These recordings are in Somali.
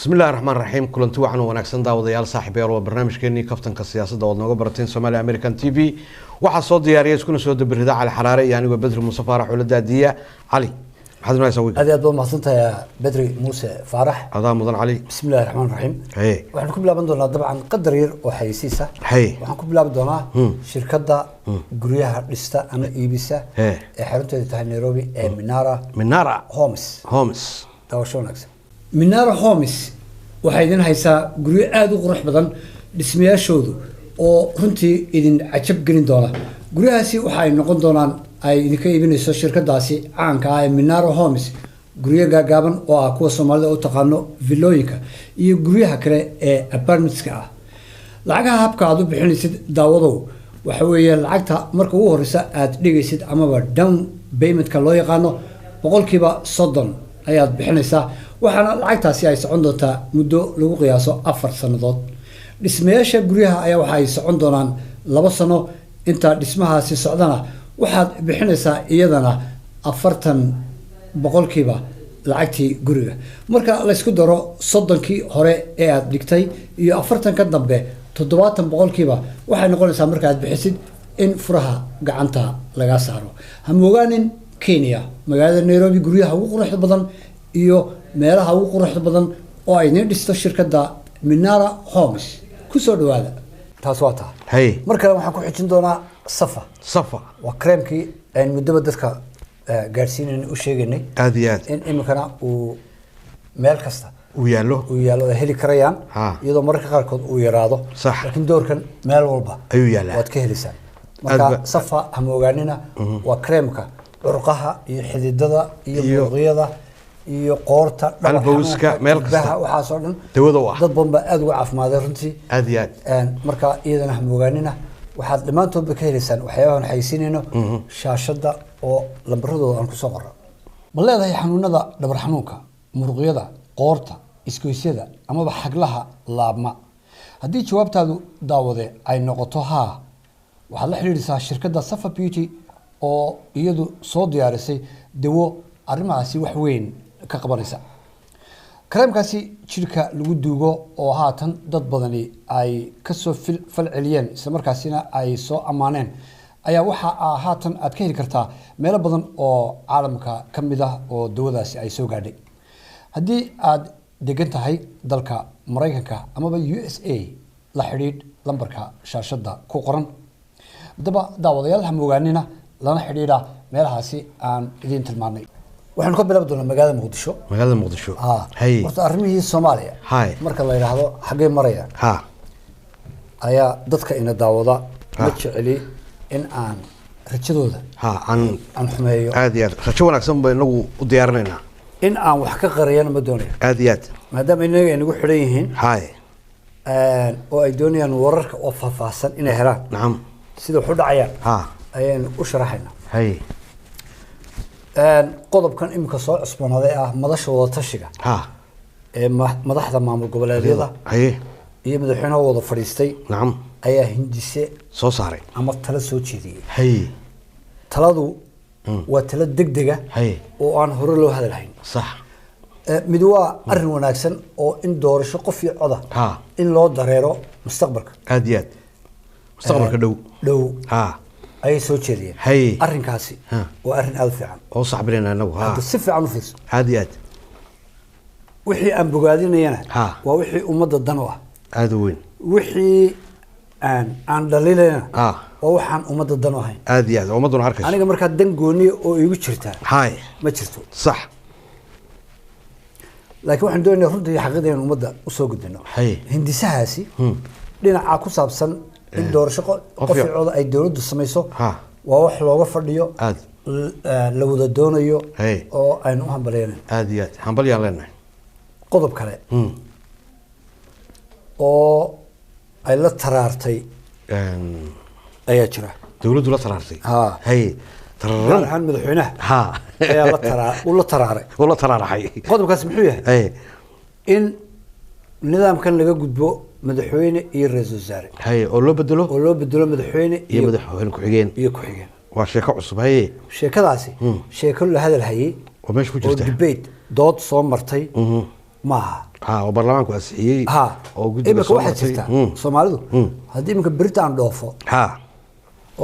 Bismillahi raxmaan raxiim. Kulanti wacan oo wanaagsan, daawadayaal, saaxiibayaal. Waa barnaamijkeenii Kaftanka Siyaasadda ood nooga barateen Somalia American TV. Waxaa soo diyaariya iskuna soo dabirida Cali Xaraare iyo anigoo Bedri Muuse Faarax oo la daadiya. Cali, maxaad inoo haysaa wiilka? Aad iyo aad baad mahadsantahay, Bedri Muuse Faarax. Adaa mudan, Cali. Bismi illahi raxmaan raxiim. Haye. Waxaan ku bilaaban doonaa dabcan qadar yar oo xayeysiisa. Haye. Waxaan ku bilaabi doonaa shirkadda guryaha dhista ama iibisa Hee. ee xarunteedu tahay Nairobi ee Minara Minara Homes. Homes. Daawasho wanaagsan. Minara Homes waxay idin haysaa guryo aada u qurux badan dhismayaashoodu oo runtii idin cajab gelin doona. Guryahaasi waxa ay noqon doonaan ay idinka iibinayso shirkadaasi caanka ah ee Minara Homes guryo gaagaaban oo ah kuwa Soomaalida u taqaano villooyinka iyo guryaha kale ee apartmentska ah. Lacagaha habka aad u bixinaysid, daawadow, waxa weeye lacagta marka ugu horeysa aad dhigaysid amaba down paymentka loo yaqaano 30% ayaad bixinaysaa, waxaana lacagtaasi ay socon doontaa muddo lagu qiyaaso 4 sannadood. Dhismayaasha guryaha ayaa waxa ay socon doonaan 2 sano. Inta dhismahaasi socdana waxaad bixinaysaa iyadana 40% lacagtii guriga. Marka laysku daro 30kii hore ee aad dhigtay iyo 40 ka dambe, 70% waxay noqonaysaa marka aad bixisid in furaha gacanta laga saaro. Ha moogaanin, Kenya, magaalada Nairobi, guryaha ugu quruxda badan iyo meelaha ugu quruxda badan oo ay idin dhisto shirkadda Minara Homes. Kusoo dhawaada. Taas waa taa. Haye. Mar kale waxaan ku xijin doonaa Safa. Safa. Waa creamkii aynu muddaba dadka gaadhsiinaynay, u sheegaynay Aada iyo aad. in iminkana uu meel kasta uu yaallo. Uu yaallo, ay heli karayaan, iyadoo mararka qaarkood uu yaraado, laakiin doorkan meel walba ayuu yaallaa. Waad ka helaysaan. Marka Safa ha moogaanina, waa creamka curqaha iyo xididada iyo muruqyada iyo qoorta, dhabar Elbowska, xanuunka, meel kasta. jilbaha, waxaasoo dhan Dawada u ah. Dad badan baa aada uga caafimaaday runtii. Aada iyo aad. Marka iyadana ha moogaanina. Waxaad dhammaantoodba ka helaysaan waxyaabahan xayeysiinayno shaashadda oo lambaradooda aan kusoo qorro. Ma leedahay xanuunada dhabar xanuunka, muruqyada, qoorta, isgoysyada amaba xaglaha laabma? Haddii jawaabtaadu, daawade, ay noqoto haa, waxaad la xidhiidhisaa shirkadda Safa Beauty oo iyadu soo diyaarisay dawo arrimahaasi wax weyn ka qabanaysa. Kareemkaasi jidhka lagu duugo oo haatan dad badani ay kasoo falceliyeen, islamarkaasina ay soo ammaaneen, ayaa waxa haatan aad ka heli kartaa meelo badan oo caalamka ka mid ah oo dawadaasi ay soo gaadhay. Haddii aad degan tahay dalka Maraykanka amaba USA, la xidhiidh lambarka shaashadda ku qoran. Haddaba daawadayaal, ha moogaanina, lana xidhiidha meelahaasi aan idiin tilmaanay. Waxaanu ka bilaabi doonaa magaalada Muqdisho. Magaalada Muqdisho. Haye. Horta arrimihii Soomaaliya marka la yidhaahdo xaggee maraya ayaa dadka ina daawada ma jeceli in aan rajadooda ha aan aan xumeeyo. Aada iyo aad, rajo wanaagsan ba inagu u diyaarinaynaa. In aan wax ka qariyana ma doonayo. Aada iyo aad. Maadaama inaga ay nagu xidhan yihiin oo ay doonayaan wararka oo faahfaahsan inay helaan sida wax u dhacayaan ayaynu u sharaxaynaa. Haye. Qodobkan iminka soo cusboonaaday ah madasha wadatashiga ee madaxda maamul goboleedyada iyo madaxweynaha wada fadhiistay ayaa hindise soo saaray ama talo soo jeediyey. Haye. Taladu waa talo degdega oo aan hore loo hadalhayn. Mid waa arrin wanaagsan oo in doorasho qof iyo coda in loo dareero mustaqbalka. Aada iyo aad, mustaqbalka dhow. Dhow ayay soo jeediyeen. Arrinkaasi waa arrin aada u fiican. Oo saxbinayna inagu ha. Hadda si fiican u fiirso. Aada iyo aad. Wixii aan bogaadinayana waa wixii ummadda dan u ah. Aada u weyn. Wixii aan dhaliilayana waa waxaan ummadda dan u ahayn. Aada iyo aad, ummadduna arkayso. Aniga markaa dan gooniya oo iigu jirtaa ma jirto. Laakiin waxaan doonaynaa runta iyo xaqiiqda inaan ummadda usoo gudbino. Hindisahaasi dhinaca ku saabsan in doorasho qof qof iyo cod ay dowladdu samayso waa wax looga fadhiyo, Aad. la wada doonayo oo aynu u hambalyeynayno. Aada iyo aad, hambalyaan leenahay. Qodob kale oo ay la taraartay ayaa jira. Dowladdu la taraartay? Ha. Haye. Gaar Tararan. ahaan madaxweynaha ayaa la taraa uu la taraaray. Ula taraaraxay. Qodobkaasi muxuu yahay? In nidaamkan laga gudbo madaxweyne iyo ra-iisul wasaare Haye, oo loo bedelo oo loo bedelo madaxweyne iyo madaxweyne ku-xigeen. Iyo ku-xigeen. Waa sheeko cusub, haye. Sheekadaasi sheeko la hadal hayay oo meesha ku oo jirta debate, dood soo martay maaha. Ha, oo baarlamaanku ansixiyey Ha, oo guddiga iminka soo waxaa martay. jirta Soomaalidu haddii iminka berita aan dhoofo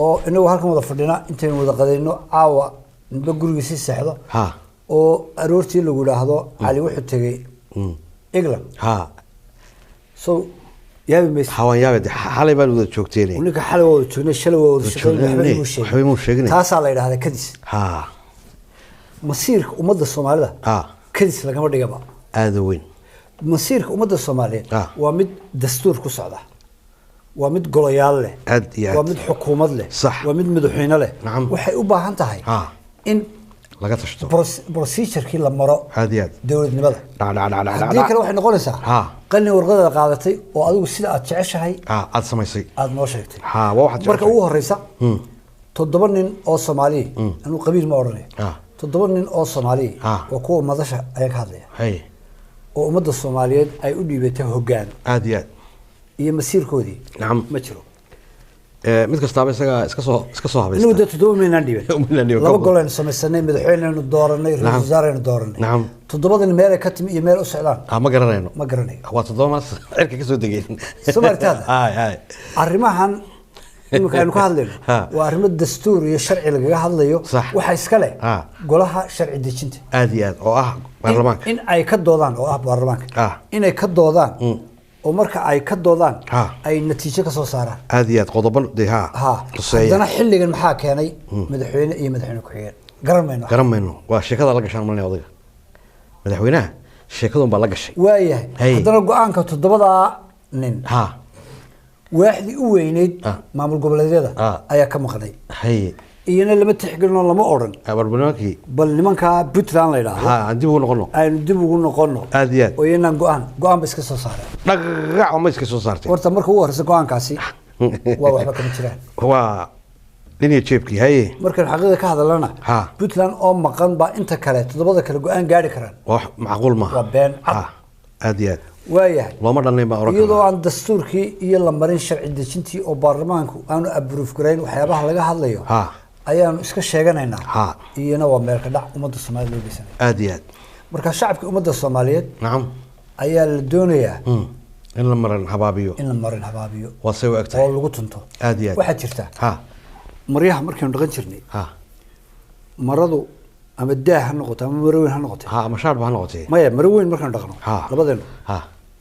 oo inagu halkan wada fadhina, intaynu wada qadayno caawa, ninba gurigiisii seexdo oo aroortii lagu idhaahdo Cali wuxuu tegey England, so yaabi maysa? Hawaan yaabe de, xalay baan wada joogteen. Ninka xalay waa wada joognay, shalay waa wada shaqeynay, joognay, waxba imuu sheegin. Waxba imuu sheegin. Taasaa la yidhahdaa kadis. Masiirka ummadda Soomaalida kadis lagama dhigaba. Aada weyn. Masiirka ummadda Soomaaliyeed waa mid dastuur ku socda, waa mid golayaal leh, Aad iyo aad. waa mid xukuumad leh, waa mid madaxweyne leh. Waxay u baahan tahay in laga tashto, procedure-kii la maro Aad iyo aad. dowladnimada. Dhac dhac dhac dhac. Haddii kale waxay noqonaysaa qalin warqadaada qaadatay oo adigu sida aad jeceshahay aad samaysay, aada noo sheegtay. Ha, waa waxaad Marka jeceshahay. ugu horeysa, 7 nin oo Soomaaliya, anuu qabiil ma odhanayo, 7 nin oo Soomaaliya waa kuwa madasha ayaan ka hadlaya oo ummadda Soomaaliyeed ay u dhiibatay hoggaan Aad iyo aad. iyo masiirkoodii ma jiro. Mid kastaaba isaga iska soo habaysta. Inagu dee 7 maynaan dhiiban. Maynaan dhiiban. Laba golaynu samaysanay, madaxweyneynu dooranay, ra-iisul wasaareynu dooranay. 7dan meelay ka timi iyo meel u socdaan ma garanayno. Ma garanayo. Waa 7 maas cirka ka soo degeen. Soo maartaada? Hay hay. Arrimahan iminka aynu ka hadlayno waa arrimo dastuur iyo sharci lagaga hadlayo. Waxa iska leh golaha sharci dejinta. Aad iyo aad, oo ah baarlamaanka. In ay ka doodaan, oo ah baarlamaanka, inay ka doodaan oo marka ay ka doodaan ay natiijo ka soo saaraan. Aad iyo aad, qodobo dee ha khuseeya. Haddana xilligan maxaa keenay madaxweyne iyo madaxweyne ku-xigeen? Garan mayno. Garan mayno. Waa sheekada la gashaan malinaya odayga madaxweynaha, sheekadun baa la gashay. Waayahay. Haddana go-aanka 7daa nin, waaxdii u weyneyd maamul goboleedyada ayaa ka maqnay, iyana lama tixgelinoo lama odhan barbarnaankii bal nimankaa Puntland la yidhaahdo aan dib ugu noqono, aynu dib ugu noqono. Aad iyo aad. Oo iyanaan go-aan ba iska soo saareen. Dhagac oo ma iska soo saartay. Horta marka ugu horeysa go-aankaasi waa waxba kama jiraan. Waa dhiniya jeebkii, haye. Markaan xaqiiqda ka hadalana, Puntland oo maqan baa inta kale 7da kale go-aan gaari karaan? Waa wax macquul maaha. Waa been cad. Aad iyo aad. Waayahay. Looma dhannayn baa oran Iyadoo karnaa. aan dastuurkii iyo la marin sharci dejintii oo baarlamaanku aanu approve garayn waxyaabaha laga hadlayo ayaanu iska sheeganaynaa, iyana waa meel ka dhac ummadda Soomaaliya loo geysanaya. Aad iyo aad. Marka shacabka ummadda Soomaaliyeed ayaa la doonayaa In la maran habaabiyo. In la marin habaabiyo Waa say u eg oo tahay. lagu tunto. Aad iyo aad. Waxaa jirta maryaha markaynu dhaqan jirnay, maradu ama daah ha noqoto ama maro weyn ha noqoto, Ama shaarba ha noqotee. Maya, maro weyn markaynu dhaqno labadeenu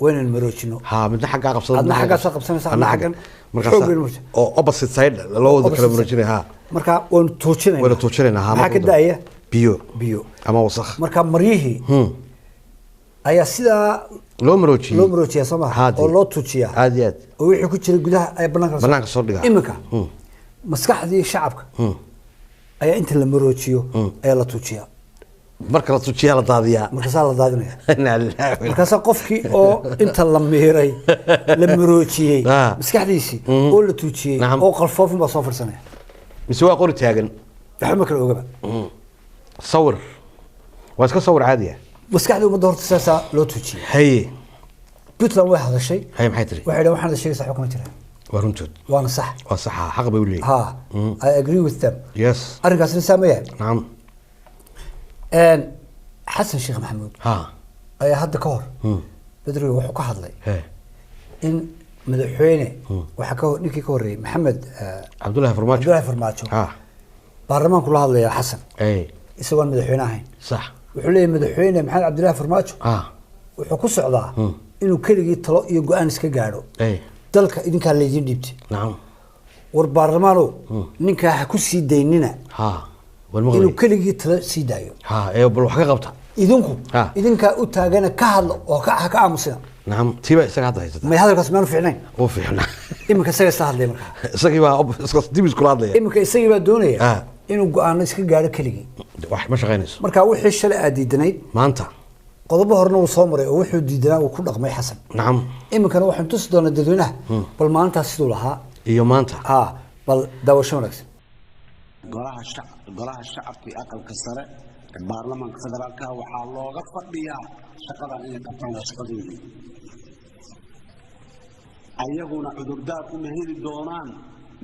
waynaynu maroojino. Ha, midna xaggaa qabsada. Adna xaggaa soo qabsanaysa, adna xaggan. Markaas Xoog weyn marka. oo opposite side loo wada kala Opposite side. muujinaya ha. Marka waanu tuujinayna. Wayna tuujinaynaa ha. Maxaa Marka ka daaya? Biyo. Biyo. Ama wasakh. Marka maryihii ayaa sidaa loo maroojiyey. Loo maroojiyaa, soo maha? Dee. Oo loo tuujiyaa. Aad iyo aad. Oo wixii ku jira gudaha ayaa banaanka Banaanka soo dhigaa. Iminka maskaxdii shacabka ayaa inta la maroojiyo ayaa la tuujiyaa. Marka la tuujiyaa la daadiyaa. Markaasaa la daadinaya. Inna lillahi wa inna. Markaasaa qofkii oo inta la miiray, la maroojiyey maskaxdiisii oo la tuujiyey oo qalfoofin baa soo fadhisanaya. Mise waa qori taagan. Waxba ma kala ogaba. Sawir waa iska sawir caadi ah. Maskaxdii ummadda horta saasaa loo tuujiyey. Puntland way hadashay. Haye, maxay tiri? Waxay dhaheen waxaan sheegaysaa waxba kama jiraan. Waa runtood. Waana sax. Waa saxa, xaq bay u leeyihin. Ha, I agree with them. Arrinkaasina saa ma yahay? Nacam. Xasan Sheekh Maxamuud ayaa hadda ka hor, Bedriga, wuxuu ka hadlay in madaxweyne waxaa ka ninkii ka horreeyey, Maxamed Cabdullahi Farmaajo. Cabdullaahi Farmaajo. Baarlamaanku la hadlaya Xasan isagoon madaxweyne ahayn. Wuxuu leeyahay madaxweyne Maxamed Cabdullaahi Farmaajo wuxuu ku socdaa inuu keligii talo iyo go-aan iska gaadho. Dalka idinkaa laydin dhiibtay. War baarlamaanow, ninkaa ha ku sii daynina waan inuu maqlay keligii talo sii daayo. Ha, ee bal wax ka qabta. Idinku idinkaa u taagana ka hadla oo ha ka aamusina. Nacam, tiiba isaga hadda haysata. May hadalkaas maanu fiicnayn? Uu fiicnaa. Iminka isaga isla hadlaya markaa. Isagii baa dib iskula hadlaya. Iminka isagii baa doonaya inuu go-aano iska gaadho keligii. Wax ma shaqaynayso. Marka wixii shalay aad diidanayd maanta qodobo horena wuu soo maray oo wuxuu diidanaa uu ku dhaqmay Xasan. Iminkana waxaan tusi doonaa dadweynaha bal maalintaas siduu lahaa iyo maanta. Ha, bal daawasho wanaagsan. Golaha shacabka iyo aqalka sare ee baarlamaanka federaalka waxaa looga fadhiyaa shaqadan inay qabtaan, waa shaqadoodii. Ayaguna cudurdaar uma heli doonaan.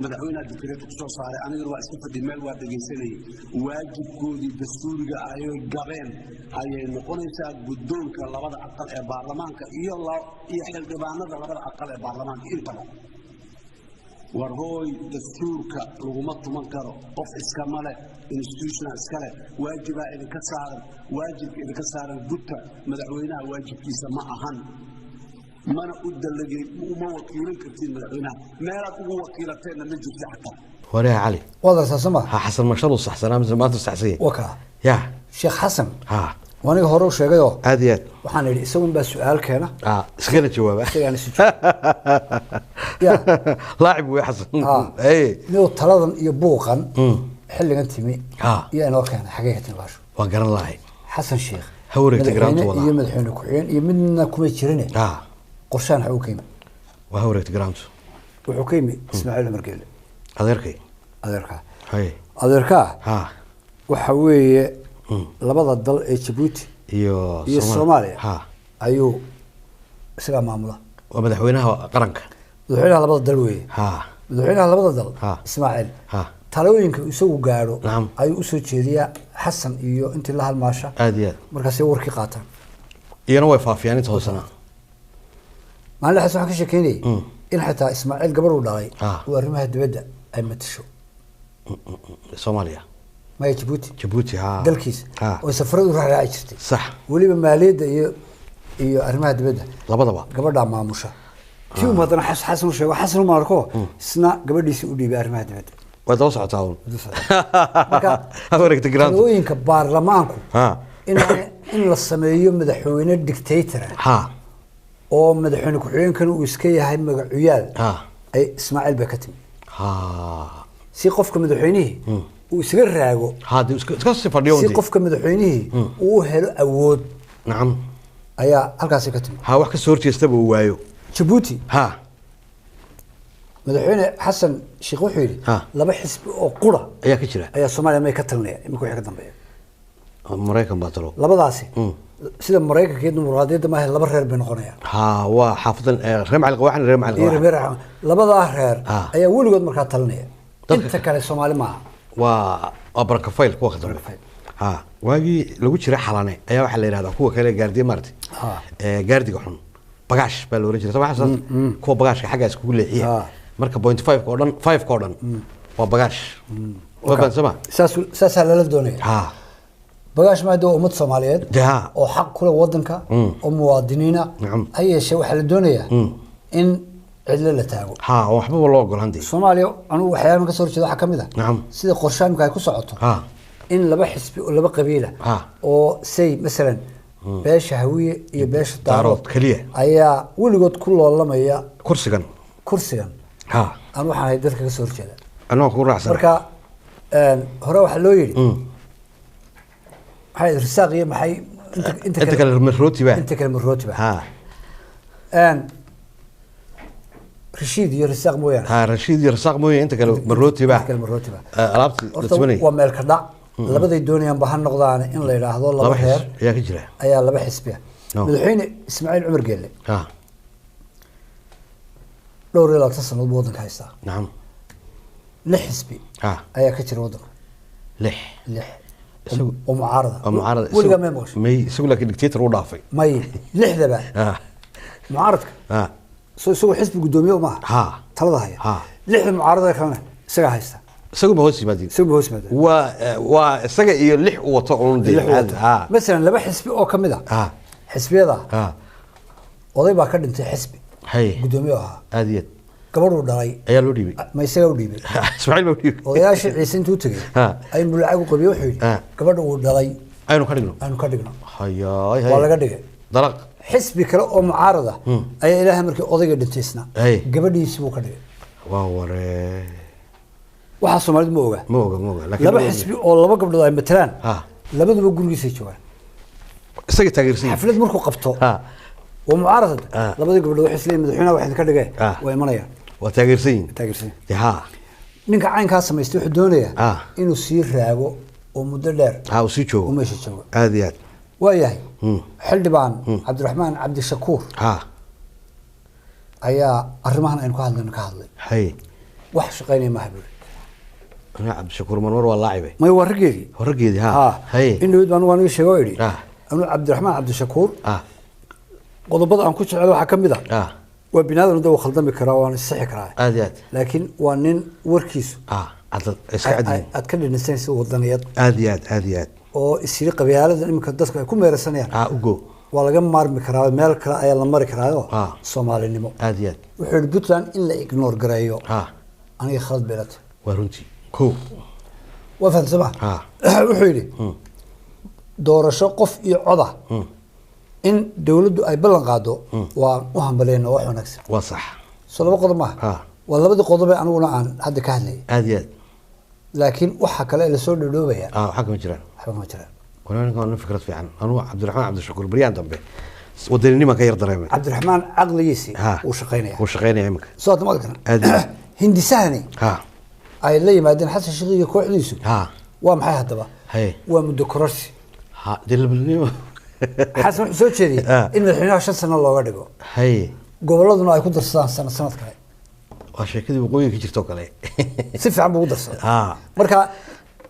Madaxweynaha dikreeto kusoo saaray, anigana waa iska fadhi meel, waa dhegaysanayay. Waajibkoodii dastuuriga ayay gabeen ayay noqonaysaa guddoonka labada aqal ee baarlamaanka iyo xildhibaanada labada aqal ee baarlamaanka intaba. War hooy, dastuurka laguma tuman karo, qof iskama leh, institutiona iska leh, waajibaa idinka saaran, waajibka idinka saaran gudta. Madaxweynaha waajibkiisa ma ahan, mana u dalagay, uma wakiilan kartiin madaxweynaha, meelaad ugu wakiilateenna ma jirto xataa. Wareha Cali. Waad aragtaa soo ma? Ha, Xasan mashalu saxsanaa mise maanta saxsan yahay? Waa kaa. Ya. Sheekh Xasan. Ha. Waa aniga hore u sheegayoo. Aad iyo aad. Waxaan idhi isagun baa su-aal keena. Iskana jawaaba. Isagaana si jawaab. Ya. Laacib wey Xasan. Miyuu taladan iyo buuqan xilligan timi iyo inoo keenay, xagee ka timi baashu? Waan garan lahay. Xasan Sheekh Ha wareegta garaantu madaxweyne wadaa. Iyo madaxweyne ku-xigeen iyo midna kuma jirine. Qorshahan waxa uu ka yimi? Waa ha wareegta garaantu. Wuxuu ka yimi Ismaaciil Cumar Geelle. Adeerkay. Adeerkaa. Hay. Adeerkaa. Waxa weeye labada dal ee Jabuuti iyo iyo Soomaaliya ayuu isagaa maamula. Waa madaxweynaha qaranka. Madaxweynaha labada dal weeye. Madaxweynaha labada dal. Ismaaciil talooyinka isagu gaadho ayuu usoo jeediyaa Xasan iyo intii la halmaasha. Aad iyo aad. Markaasay warkii qaataan. Iyana way faafiyaan inta hoosena. Maalin Xasan waxaan ka sheekeynayay in xitaa Ismaaciil gabadh uu dhalay uu arrimaha dibadda ay matasho. Soomaaliya. Maya, Jabuuti. Jabuuti ha. Dalkiisa. Oo safaradu raaci jirtay. Sax. Weliba maaliyadda iyo arrimaha dibadda labadaba gabadhaa maamusha. Tii um haddana Xasan u sheego, Xasan uma arko, isna gabadhiisii u dhiibay arrimaha dibadda. Way daba socotaa uun. Marka ha wareegta garaantu. Talooyinka baarlamaanku in la sameeyo madaxweyne dictator ah oo madaxweyne ku-xigeenkan uu iska yahay magacuyaal ay Ismaaciil bay ka timi. Si qofka madaxweynihii uu isaga raago. Dee iska sii fadhiyo si un dee. Qofka madaxweynihii uu u helo awood ayaa halkaasi ka timi. Wax ka soo horjeestaba uu waayo. Jabuuti. Madaxweyne Xasan Sheekh wuxuu yidhi laba xisbi oo qura ayaa ka jira ayaa Soomaaliya may ka talinaya iminka wixii ka dambeeya. Maraykan baa talo. Labadaasi sida Maraykanka iyo dimuqraadiyadda maaha, laba reer bay noqonayaan. Waa xaafadan reer Macalin Qawaxan, reer Macalin iyo Qawaxan. Reer labadaa reer ayaa weligood markaa talinaya. Dadka inta kale Soomaali maaha. Waa barakafayl kuwa ka dambe. Barakafayl. Waagii lagu jiray Xalane ayaa waxaa la yidhahdaa kuwa kale gaardiye maaragtay. Gaardiga xun bagaash baa la oran jiray. Soo ma xasuustaa? Kuwa bagaashka xaggaas kugu leexiya. Marka 0.5 oo dhan, 5 oo dhan waa bagaash. Waa baan sama. Saasaa lala doonaya. Bagaash maada waa ummad Soomaaliyeed Dee oo xaq kule wadanka oo muwaadiniina. Ha yeeshee waxaa la doonayaa in cidlo la taago. Oo waxbaba loo ogolaan dee. Soomaaliya anugu waxyaabahan ka soo horjeeda waxaa ka mid ah sida qorshaha imika ay ku socoto in laba xisbi oo laba qabiila oo say masalan beesha Hawiye iyo beesha Daarood Daarood keliya ayaa weligood ku loolamaya kursigan. Kursigan aan waxaan ahay dadka ka soo horjeeda. Anoo ku raacsan. Marka hore waxaa loo yidhi maxay risaaq iyo maxay inta inta kale marooti baa. Inta kale marooti ba. Rashiid iyo Risaaq mooyaane. Rashiid iyo Rasaaq mooye, inta kale marooti baa. Inta kale marooti baa. Alaabtii la horta tumanayay. Waa meel ka dhac, labaday doonayaan ba ha noqdaan in la yidhaahdo laba laba reer xisbi ayaa ka jira. Ayaa laba xisbi ah. No. Madaxweyne Ismaaciil Cumar Geelle dhowr iyo labaatan sannadood buu waddanka haystaa. Lix xisbi ayaa ka jira waddanka. Lix. Lix Isagu- oo mucaarada. Waa mucaarada. Weligaa may maqashay? May, isagu laakiin dictator u dhaafay. May, lixdaba mucaaradka soo isagoo xisbi guddoomiye maaha talada haya. Lixda mucaarada kalena isagaa haysta. Isagu ma hoos yimaadin. Isagu ma hoos yimaadeen. Waa isaga iyo lix u wato un dee. Lix wato. Masalan laba xisbi oo ka mid ah xisbiyada oday baa ka dhintay xisbi guddoomiye ahaa. Aad iyo aad. Gabadhuu dhalay ayaa loo dhiibay. Ma isagaa u dhiibay? Ismaaciil baa u dhiibay. Odayaashii Ciise intuu tegey ayuu lacag u qabiyey, wuxuu yidhi gabadha uu dhalay aynu ka dhigno. Aanu ka dhigno. Hayaay. Waa laga dhigay. Dalaq. Xisbi kale oo mucaarada ayaa Ilaahay markii odayga dhintay isna gabadhiisii buu ka dhigay. Waa waree. Waxaa Soomaalidu ma oga. Ma oga, ma oga, laakiin laba ma oga. Xisbi oo laba gabdhood ay matalaan labaduba gurigiisay joogaan. Isaga taageersan yahay. Xaflad markuu qabto waa mucaarad. Labadii gabdhood waxay isleeyihiin madaxweynaha wax idinka dhigay. Waa imanayaan. Waa taageersan yihiin. Taageersan. Dee Ninka caynkaa samaystay wuxuu doonayaa inuu sii raago oo muddo dheer uu sii joogo uu meesha joogo. Aad iyo aad. Waayahay, xildhibaan Cabdiraxmaan Cabdishakuur ayaa arrimahan aynu ka hadlayno ka hadlay. Wax shaqaynaya maaha buuri. Anaa Cabdishakuur Marmar waa laacibe. May, waa raggeedii. Horaggeedii ha. Ha. Haye. In dhawid baan aniga sheego oo idhi Ah. anuu Cabdiraxmaan Cabdishakuur ah qodobada aan ku jecel waxaa ka mid a ah waa binaadam da, uu khaldami karaa, waana isixi karaa, Aad iyo aad. laakiin waa nin warkiisu ah cadad iska cadyihiin. Aad ka dhinisanaysa wadaniyad Aad iyo aad, aad iyo aad. oo isyiri qabyaaladan iminka dadku ay ku meerasanayaan ugo waa laga maarmi karaa, meel kale ayaa la mari karaayo Soomaalinimo. Aad iyo aad. Wuxuu yihi Puntland in la ignore gareeyo aniga khalad bay ila tahay. Waa runtii ko. Waa fahamsama. Wuxuu yidhi doorasho qof iyo coda in dowladdu ay ballan qaado waan u hambaleyna, wax wanaagsan. Waa sax. Soo laba qodob maaha? Waa labadii qodobe aniguna aan hadda ka hadlayay. Aad iyo aad. Laakiin waxa kale ee lasoo dhodhoobaya waxaa kama jiraan. Waxba kama jiraan. Walaa nin fikrad fiican. Anugu Cabdiraxmaan Cabdishakuur baryaan dambe wadaninima ka yar dareemay. Cabdiraxmaan caqligiisii ha wuu shaqaynaya. Wuu shaqaynaya iminka. Soo hadda ma arkan. Aad iyo aad. Hindisahani ay la yimaadeen Xasan Sheekh iyo kooxdiisu waa maxay haddaba? Haye. Waa muddo kororsi. Ha, dee labadnimo. Xasan wuxuu soo jeediyey in madaxweynaha 5 sano looga dhigo, gobolladuna ay ku darsadaan sanad sanad kale. Waa sheekadii waqooyiga ka jirto kale. Si fiican buu ugu darsaday. Marka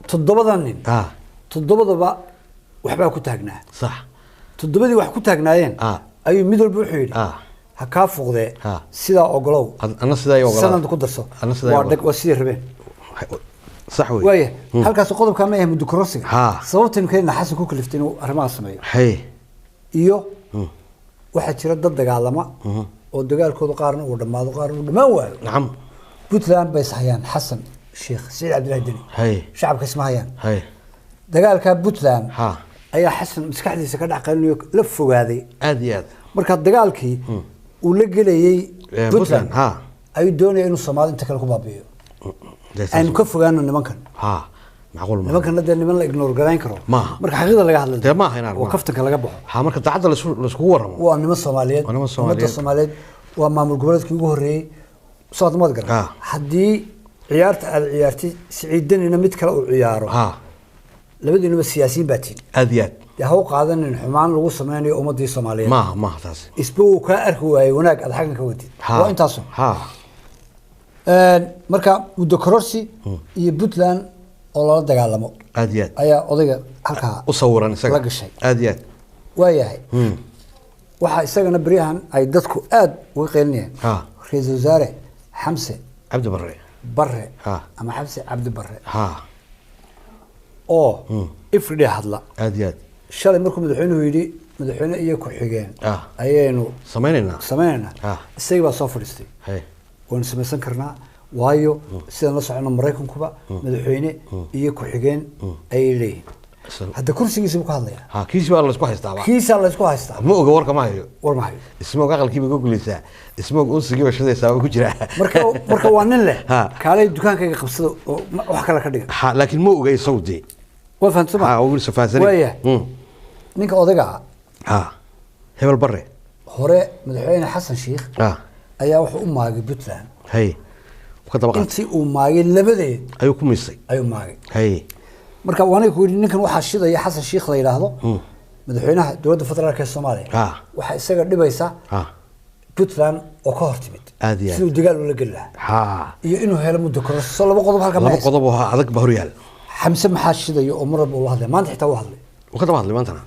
toddobada nin, toddobadaba waxbaa ku taagnaa. Toddobadii wax ku taagnaayeen ayuu mid walba wuxuu yidhi ha kaa fuuqdee, sidaa ogolow. Anna sidaa iga ogolaada. Sanad ku darso. Anna sidaa waa iga dhag, waa sidii rabeen. Sax wey. Waaya, halkaas qodobkaa ma yahay muddo kororsiga sababtaynu keenna Xasan ku kaliftay inuu arrimahaas sameeyo. Iyo waxaa jira dad dagaalama oo dagaalkooda qaarna uu dhammaado, qaarna uu dhammaan waayo. Puntland bay ishayaan Xasan Sheekh, Siciid Cabdillahi Deni, shacabka isma hayaan. Dagaalka Puntland ayaa Xasan maskaxdiisa ka dhex qalinayo, la fogaaday. Aad iyo aad. Marka dagaalkii uu la gelayey Puntland, Puntland ayuu doonaya inuu Soomaalida inta kale ku baabi'iyo. Aynu ka fogaano nimankan. Ha, macquul ma Nimankan dee niman la ignore garayn karo Maaha. marka xaqiiqda laga hadlayo Dee maaha inaan oo maaha. kaftanka laga baxo. Ha, marka daacadda laiskugu warramo. Waa niman Soomaaliyeed. Waa niman Soomaaliyeed. Ummadda Soomaaliyeed waa maamul goboleedkii ugu horreeyey, soo admaad garan. Haddii ciyaarta aad ciyaartay Siciid Denina mid kale uu ciyaaro, labadiinuba siyaasiyiin baa tihin. Aad iyo aad. Dee ha u qaadanin xumaan lagu sameynayo ummadii Soomaaliyeed. Maaha, maaha taasi. Isba uu kaa arki waayey wanaag aad xaggan ka wadid. Waa intaasu. Marka muddo kororsi iyo Puntland oo lala dagaalamo Aad iyo aad. ayaa odayga halkaa U sawiran isaga. la gashay. Aad iyo aad. Waayahay, waxaa isagana beryahan ay dadku aada uga qeylinayaan ra-iisul wasaare Xamse Cabdi Barre. Barre ama Xamse Cabdi Barre oo everyday hadla. Aad iyo aad. Shalay markuu madaxweynuhu yidhi madaxweyne iyo ku-xigeen ayaynu samaynaynaa sameynaynaa, isagii baa soo fadhiistay. Waynu samaysan karnaa, waayo sidaan la socono Maraykankuba madaxweyne iyo ku-xigeen ayay leeyihiin. Hadda kursigiisa buu ka hadlayaa. Ha, kiisi baa laysku haystaaba. Kiisaa laysku haystaa. Ma oga, warka ma hayo. War ma hayo. Isma og, aqalkiiba ka gulaysaa, isma og, unsigiiba shidaysaa waa ku jiraa. Marka waa nin leh kaalay dukaankayga qabsada oo wax kale ka dhiga. Ha, laakiin ma oga isagu dee. Waa fahamsama. Ha, wuu safahansanay. Waaya, ninka odayga ah Ha, hebel Barre. Hore madaxweyne Xasan Sheikh ayaa wuxuu u maagay Puntland. Haye, ka daba qaatay. Intii uu maagay labadeed ayuu ku miisay. Ayuu maagay. Marka waaniga ku yidhi ninkan waxaa shidaya Xasan Sheikh la yidhaahdo, madaxweynaha dowladda federaalka ee Soomaaliya. Waxaa isaga dhibaysa Puntland oo ka hor timid Aad iyo aad. siduu dagaal ula geli lahaa iyo inuu helo muddo kororsi. Soo laba qodob halka ma Laba haysa? qodob oo adag baa horyaal. Xamse maxaa shidaya oo mar walba ula hadlaya? Maanta xitaa uu hadlay. Uu ka daba hadlay maantana.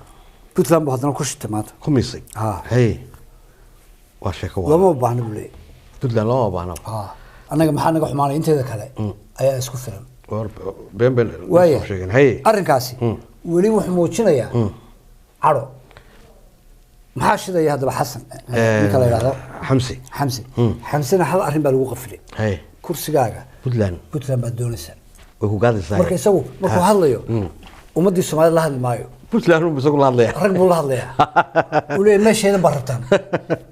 Puntland buu haddana ku shitay maanta. Ku miisay. Haye, waa sheeko waa Looma baahna buu leeyahay. Puntland looma baahna. Annaga maxaa naga xumaanay? Inteeda kale ayaa isku filan. War been been Waaya, soo sheegeen. Haye. Arrinkaasi weli wuxuu muujinayaa cadho. Maxaa shidaya haddaba Xasan, ninka la yidhahdo? Xamse. Xamse. Xamsena hal arrin baa lagu qafilay. Kursigaaga Puntland. Puntland baad doonaysaa. Way ku gaadaysaa. Marka isagu markuu hadlayo ummaddii Soomaalida la hadli maayo. Puntland uu isagu la hadlaya. Rag buu la hadlayaa, uu leeyahay meesheedan baa rabtaan,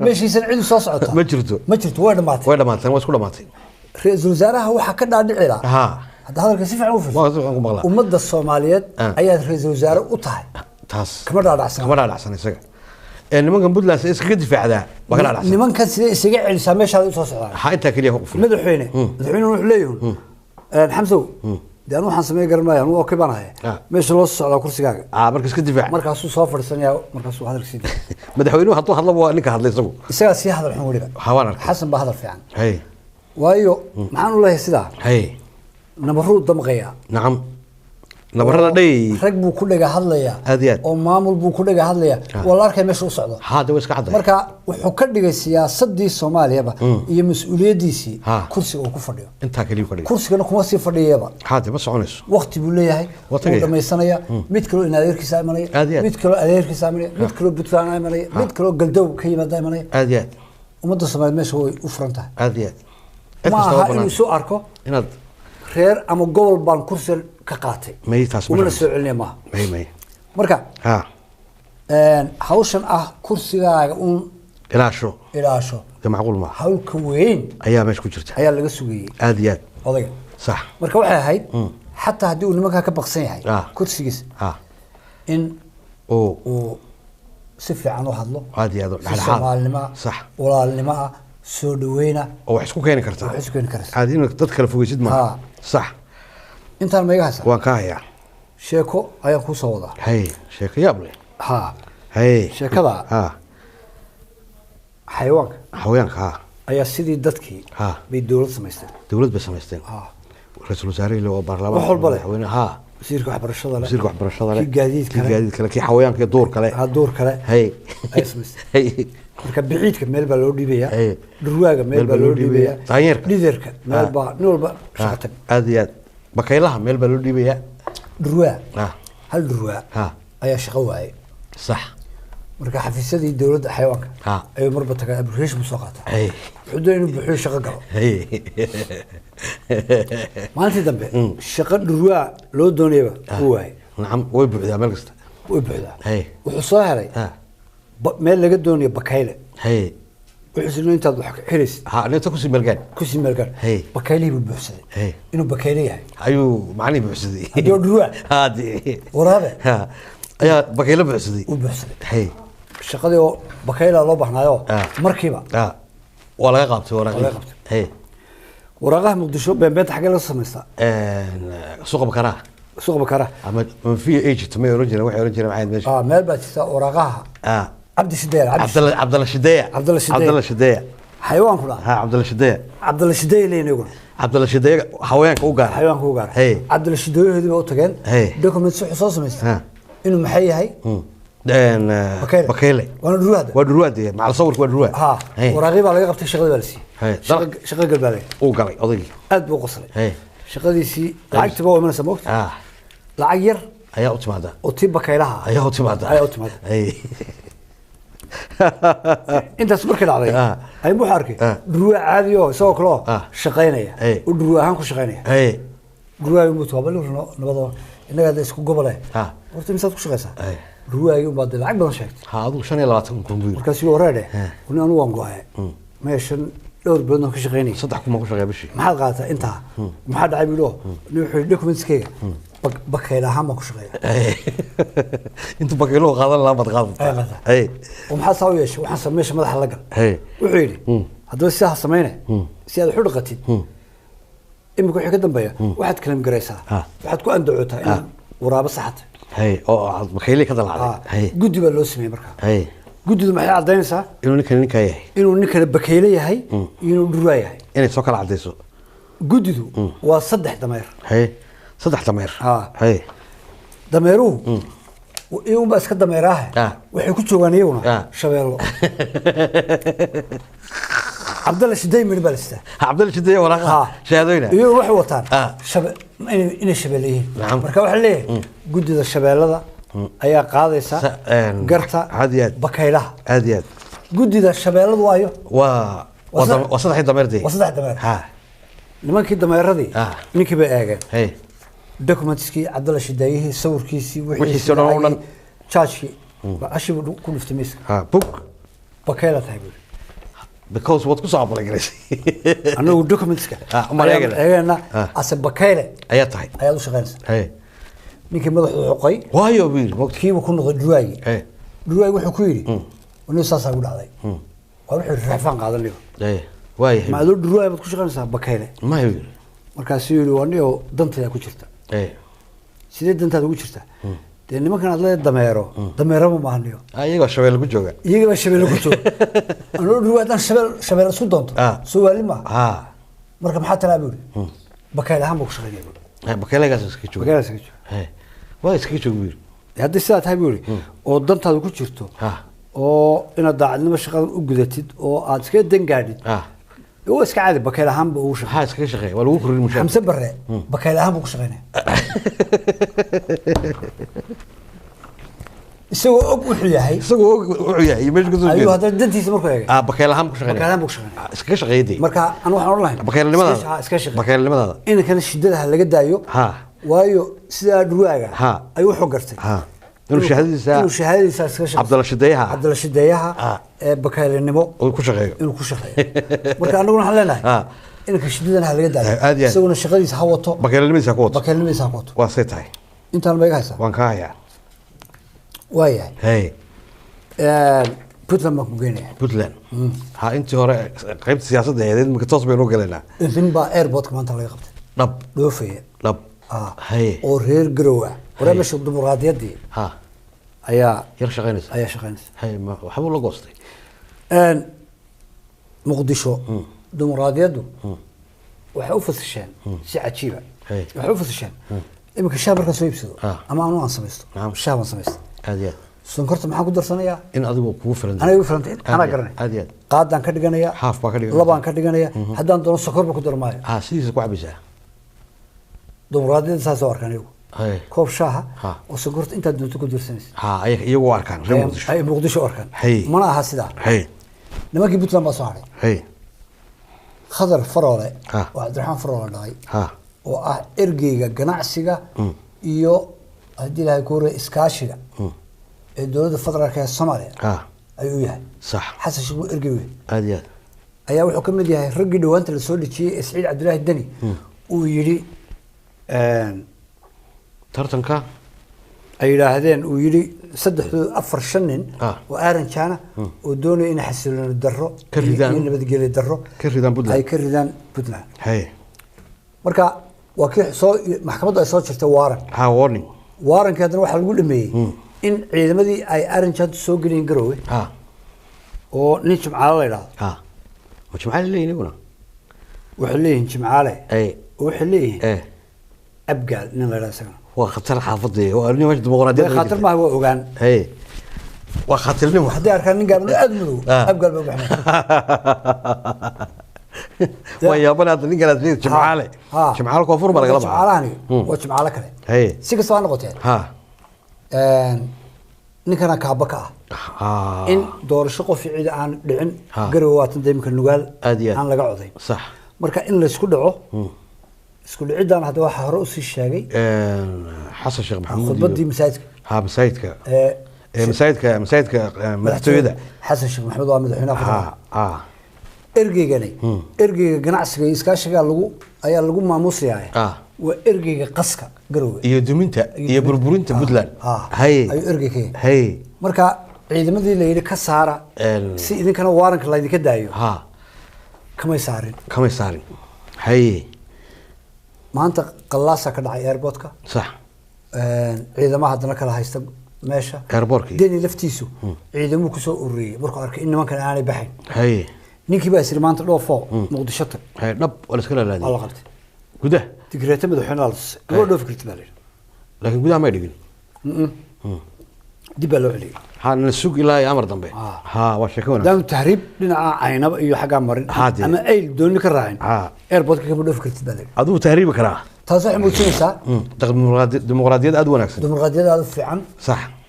meeshiisan cid soo socota Ma jirto. Ma jirto, way dhamaatay. Way dhamaatay, waa isku dhamaatay. Ra-iisul wasaaraha waxaa ka dhaadhici lahaa hadda hadalka si fiican u fiirso. Waa si fiican ku maqlaa. Ummadda Soomaaliyeed ayaad ra-iisul wasaare u tahay. Taas kama dhaadhacsana. Kama dhaadhacsan isaga. Ee nimankan Puntland si iskaga difaacdaa waa ka dhaadhacsan. Nimankan sidee isaga celisaa meeshaada usoo socdaan? Ha, intaa keliya ku qufulay. Madaxweyne wuxuu leeyahay, Xamsow, dee anu waxaan sameyn garan maayo, anu okay baan ahay. Meesha loo socdaa kursigaaga. Marka iska difaac. Markaasuu soo fadhiisanayaa, markaasuu hadalka sii daaya. Madaxweynuhu hadduu hadlaba waa ninka hadlay isagu. Isagaa sii hadal xun weliba. Ha, waan arkay. Xasan baa hadal fiican. Waayo maxaan u leeyahay sidaa? Hay. Nabaruu damqayaa. Nacam, nabarada dhay. Rag buu ku dhaga hadlayaa. Aad iyo aad. Oo maamul buu ku dhaga hadlayaa. Waa la arkay meesha u socdo. Haa, de way iska caddahay. Marka wuxuu ka dhigay siyaasadii Soomaaliyaba iyo mas-uuliyaddiisii kursiga uu ku fadhiyo. Intaa kaliyu ka dhigay. Kursigana kuma sii fadhiyaba. Haa, de ma soconayso. Waqti buu leeyahay. Waa wuu tagaya. dhamaysanaya. Mid kaloo in adeerkiisa imanaya. Aad iyo aad. Mid kaloo adeerkiisa imanaya, mid kaloo Puntland imanaya, mid kaloo Galdow ka yimaada imanaya. Aad iyo aad. Ummadda Soomaaliyeed meesha way u furan tahay. Aad iyo aad, cid Ma kasta waa aha inuu banaan isu arko inaad reer ama gobol baan kursi ka qaatay. May, taas ma umana rabto. Soo celinaya maaha. May. Marka ha hawshan ah kursigaaga uun ilaasho, ilaasho, de macquul maaha. Hawlka weyn ayaa meesha ku jirta ayaa laga sugayey aad iyo aad. Odayga. Sax. Marka waxay ahayd xataa haddii uu nimankaa ka baqsan yahay kursigiisa in oo uu si fiican u hadlo, aad iyo aad si dhexdhexaad. Soomaalinimo ah, Sax. walaalnimo ah, soo dhaweyna oo wax isku keeni kartaa. Wax isku keeni karaysa. Aad inaad dad kala fogeysid maaha. Sax. Intaan ma iga haysaa? Waan kaa hayaa. Sheeko ayaan kuu soo wadaa. Hay, sheeko yaab leh. Ha. Hay. Sheekada xayawaanka xayawaanka, ha. ayaa sidii dadkii bay dowlad samaysteen. Dowlad bay samaysteen. Ra-iisul wasaare le oo baarlamaan. Wax walba leh. Madaxweyne, ha. Wasiirka waxbarashada leh. Wasiirka waxbarashada leh. Kii gaadiidka kii leh. Gaadiidka leh, kii xayawaanka iyo duurka leh. Ha, duur kale hay ayay samaysteen. Hay. Marka biciidka meel baa loo dhiibayaa. Hey. Dhurwaaga meel baa loo dhiibayaa. Daanyeerka. Dhiderka meel baa nin walba shaqo tag. Aad iyo aad, bakaylaha meel baa loo dhiibayaa. Dhurwaa, hal dhurwaa ayaa shaqo waayay. Sax. Marka xafiisyadii dowladda xayawaanka ayuu marba tagaa, application buu soo qaataa. Wuxuu doonaya inuu buuxiyo, shaqo galo. Maalintii dambe shaqo dhurwaa loo doonayaba uu waayay. Nacam, way buuxdaa meel kasta. Way buuxdaa. Wuxuu soo helay meel laga doonayo bakayle. Wuxuu isna intaad wax xiraysid ha, ninta kusii meelgaan. Kusii meelgaar. Bakaylihii buu buuxsaday. Inuu bakayle yahay ayuu macnihii buuxsaday. Haddii oo dhurwaa ha dee waraabe ha ayaa bakaylo buuxsaday. Uu buuxsaday. Shaqadii oo bakayla loo baahnaayoo markiiba waa laga qabtay Waa laga waraaqihii. qabtay. Waraaqaha Muqdisho beenbeenta xaggee laga samaystaa? Suuqa Bakaraha. Suuqa Bakaraha. Ama v Egypt may oran jireen, waxay oran jireen maxay ahayd meesha? Meel baa jirta waraaqaha Cabdi Shideer, Cabdi Cabdalla, Cabdalla Shideya. Cabdalla Shideya. Cabdalla Shideya. Xayawaankuna ha, Cabdalla Shideya. Cabdalla Shideey leeyihin iyaguna. Cabdalla Shideya xayawaanka u gaara. Xayawaanka u gaara. Cabdalla Shideeyahoodii baa u tageen. Documents wuxuu soo samaystay inuu maxay yahay? Bakayle. Bakayle. Waana dhurwaada. Waa dhurwaa dee, macal sawirka waa dhurwaa. Ha, waraaqii baa laga qabtay, shaqadii baa la siiyey. Shaqo gal baa laga Uu galay odaygii. Aad buu u qoslay. Shaqadiisii lacagtiiba waa imanaysa, moogta lacag yar ayaa u timaada oo tii bakaylaha ah ayaa u timaada. Ayaa u timaada. Intaas markii dhacday ayuu wuxuu arkay dhurwaa caadi oo isagoo kale oo shaqaynaya, oo dhurwaa ahaan ku shaqaynaya. Dhurwaagii buu taabal nabadoo innaga hadda isku gobole. Horta misaad ku shaqaysaa? Dhurwaagii unbaa dee lacag badan sheegtay. Ha, adigu 25,000 buu yidhi. Markaasuu wareedhe kuni anu waan go-ay meeshan dhowr bilood baan ka shaqaynayay. 3,000 baan ku shaqeeya bishii. Maxaad qaadataa intaa? Maxaa dhacay buu yidhi? Nin wuxuu yidhi documentskayga bakayl ahaan baan ku shaqeeya. Intu bakayluhu qaadan lahaa baad Ay qaadataa. qaadataa. Oo maxaa saa u yeeshay? Waxaan sameysha madaxa la gal. Wuxuu yidhi haddaba sidaa ha samayne si aad wax u dhaqatid imika wixii ka dambeeya waxaad kalam garaysaa, waxaad ku andacootaa inaad waraabo saxata. Oo aad bakaylihii ka dalacday. Guddi baa loo sameeyey markaa. Guddidu maxay caddaynaysaa? Inuu ninkan ninkaa yahay. Inuu ninkana bakayle yahay iyo inuu dhurwaa yahay. Inay soo kala caddayso. Guddidu waa saddex dameer. Saddex dameer. Dameeruhu iyagunbaa iska dameeraahe. Waxay ku joogaan iyaguna shabeello. Cabdalla Shiday midhi baa la sitaa. Cabdalla Shideeye waraaqa shahaadooyna. Iyagu waxay wataan inay shabeelle yihiin. Marka waxaa leeyahay guddida shabeellada ayaa qaadaysa garta aad iyo aad. bakaylaha. Aad iyo aad. Guddida shabeelladu waayo waa waa saddexdii dameer dee. Waa saddex dameer. Nimankii dameeradii ninkii bay eegeen, documentskii Cabdalla Shidaayihii, sawirkiisii, Wixiisii oo dhan oo dhan. Jaajkii ashii buu ku dhuftay miiska. Ha, bug. Bakayla tahay buuri. Because waad ku soo apply garaysay. Anagu documentska umaan ayaan eegayna. eegayna ase bakayle ayaa tahay. Ayaad u shaqaynaysaa. Ninkii madaxu xoqay. Waayo buu yidhi mogta. Kiibu ku noqday dhurwaagii. Dhurwaagi wuxuu ku yidhi anigu saasaa igu dhacday. Waa wuxuu yidhi rafaan qaadanayo. Waayahay. Ma adoo dhurwaagi baad ku shaqaynaysaa bakayle? Maya buu yidhi. Markaasuu yidhi waa niyow dantaydaa ku jirta. Sidee dantaada ugu jirta? Dee nimankan aad leedahay dameero dameeraba maaha niyo. Iyagoo shabeelle ku jooga. Iyaga baa shabeelle ku jooga. Anoo dhurwaa haddaan shabeel shabeel isku doonto soo waali maaha. Marka maxaa talaa buu yidhi? Bakayl ahaan buu ku shaqaynaya buu yidhi. Bakaylegaas iska jooga. Bakaylegaas iska jooga. He, waa iskaga jooga buu yidhi. Haddii sidaa tahay buu yidhi oo dantaada ku jirto oo inaad daacadnimo shaqadan u gudatid oo aad iskaga dan gaadhid, waa iska caadi, bakayl ahaan buu ugu shaqeeya. Ha, iskaga shaqeeya, waa lagu kordhin mushaar. Xamse Barre bakayl ahaan buu ku shaqaynaya, isagoo og wuxuu yahay. Isagoo og wuxuu yahay iyo meesha kasoo ayuu jeedo. Haddana dantiisa markuu eegay, bakayl ahaan buu ku shaqeynaya. Bakayl ahaan buu ku shaqeynaya. Iskaga shaqeeya dee. Marka anu waxaan odhan lahayn Bakaylinimadaada. Iska shaqeey. Bakaylinimadaada. Inankana shidada ha laga daayo, waayo sidaa dhurwaaga ayuu wuxuu gartay inuu shahaadadiisa, inuu shahaadadiisa iskaga shaqeysto. Cabdalla Shideeyaha. Cabdalla Shideeyaha ee bakaylinimo uu ku shaqeeyo. Inuu ku shaqeeyo. Marka anaguna waxaan leenahay inanka shidadana ha laga daayo, Aad iyo aad. isaguna shaqadiisa ha wato, Bakaylinimadiisa ku wato. Bakaylinimadiisa ha ku wato. Waa say tahay. Intaan ma iga haysaa? Waan kaa hayaa. Waayahay. Hey. Puntland baan ku geynaya. Puntland, ha, intii hore qaybta siyaasadda ahayd, imika toos baynu u galaynaa. Nin baa airportka maanta laga qabtay Dhab? dhoofaya. Dhab? Haye. Oo reer Garow ah. Waree, meesha dimuqraadiyaddii ayaa yar shaqaynaysa. Ayaa shaqaynaysa. Haye, waxbuu la goostay. Muqdisho dimuqraadiyaddu waxay u fasisheen si cajiiba. Waxay u fasisheen iminka shaah markaan soo iibsado ama anu aan samaysto, shaah baan samaystay, Aad iyo aad. sonkorta maxaan ku darsanayaa? In adigu kugu filan. Aniga igu filantay, Aad anaa iyo garanay. Aad iyo aad. Qaadaan ka dhiganaya, Haaf baa ka dhiganaysa. labaan ka dhiganaya, haddaan doono sokorba ku dar maayo. Ha, sidiisa ku cabaysaa. Dimuqraadiyadda saas oo arkaan iyagu, koob shaaha oo sonkorta intaad doonto ku darsanaysa. Ha, iyagu u arkaan reer Muqdisho. Ay Muqdisho u arkaan. Mana aha sidaa. Nimankii Puntland baa soo hadhay. Khadar Faroole oo Cabdiraxmaan Faroole dhalay oo ah ergeyga ganacsiga iyo haddii Ilaahay ku horreeya iskaashiga ee dowladda federaalka ee Soomaaliya ayuu u yahay. Xasan Sheekh buu ergey u yahay. Aad iyo aad. Ayaa wuxuu ka mid yahay raggii dhowaanta la soo dhejiyey ee Siciid Cabdilaahi Deni uu yidhi Tartanka ay yidhaahdeen, uu yidhi saddexdooda afar shan nin oo aaranjaana oo doonaya inay xasilooni darro Ka ridaan. iyo nabadgelyo darro Ka ridaan Puntland. ay ka ridaan Puntland. Marka waa kii soo maxkamaddu ay soo jirtay waaran. Ha, warning. Waarankii haddana waxaa lagu dhameeyey in ciidamadii ay aaranjaantu soo geliyeen Garowe oo nin Jimcaale la yidhaahdo. Ha, ma Jimcaale leeyihin iyaguna? Waxay leeyihiin Jimcaale oo waxay leeyihiin Abgaal nin la yidhahdo isagana. Waa khatar xaafadda, waa nin meesha dimuqraadiyadda. Way khatar maaha, waa ogaan. Haye, waa khatilnimo. Hadday arkaan nin gaaban oo aada u madow, Abgaal baa u baxnay. Waa yaaban hadda ninkan aad sheegaysa, Jimcaale. Jimcaale koonfur baa lagala baxaa. Jimcaalahani waa Jimcaale kale. Si kastaba ha noqotee, ninkana kaaba ka ah in doorasho qof iyo cid aan dhicin Garowe, waatan dee iminka Nugaal Aad iyo aad. aan laga codayn. Marka in laysku dhaco, isku dhiciddan hadda waxaa hore usii sheegay Xasan Sheekh Maxamuud khudbaddii masaajidka. Ha, masaajidka. Ee masaajidka madaxtooyada. Xasan Sheekh Maxamuud waa madaxweynaha federaalka. Ergeygani ergeyga ganacsiga iyo iskaashiga lagu ayaa lagu maamuusayaa, waa ergeyga qaska Garowe iyo duminta iyo burburinta Puntland. Ayuu ergey ka yahay. Marka ciidamadii la yidhi ka saara si idinkana waaranka laydinka daayo, kamay saarin. Kamay saarin, haye. Maanta qallaasaa ka dhacay airportka. Ciidamaha haddana kala haysta meesha. Airportkii. Deni laftiisu ciidamuu kusoo ururiyey markuu arkay in nimankan aanay baxayn. Ninkii baa isiri maanta dhoofo Muqdisho tag. Haye, dhab waa la iska Waa la laalaadiyey qabtay. Gudaha. Digreeto madaxweyne la tusay, waa dhoofi karti baa la yidhi. Laakiin gudaha may dhigin. Dib baa loo celiyey. Ha, na sug ilaa iyo amar dambe. Ha, waa sheeko wanaagsan. Daanu tahriib dhinaca Caynaba iyo xaggaa marin Dee. ama ayl dooni ka raacin, airportka kama dhoofi kartid baa la yidhi. Adigu tahriibi karaa. Taas waxay muujinaysaa Dimuqraadiyad aad u wanaagsan, dimuqraadiyad aad u fiican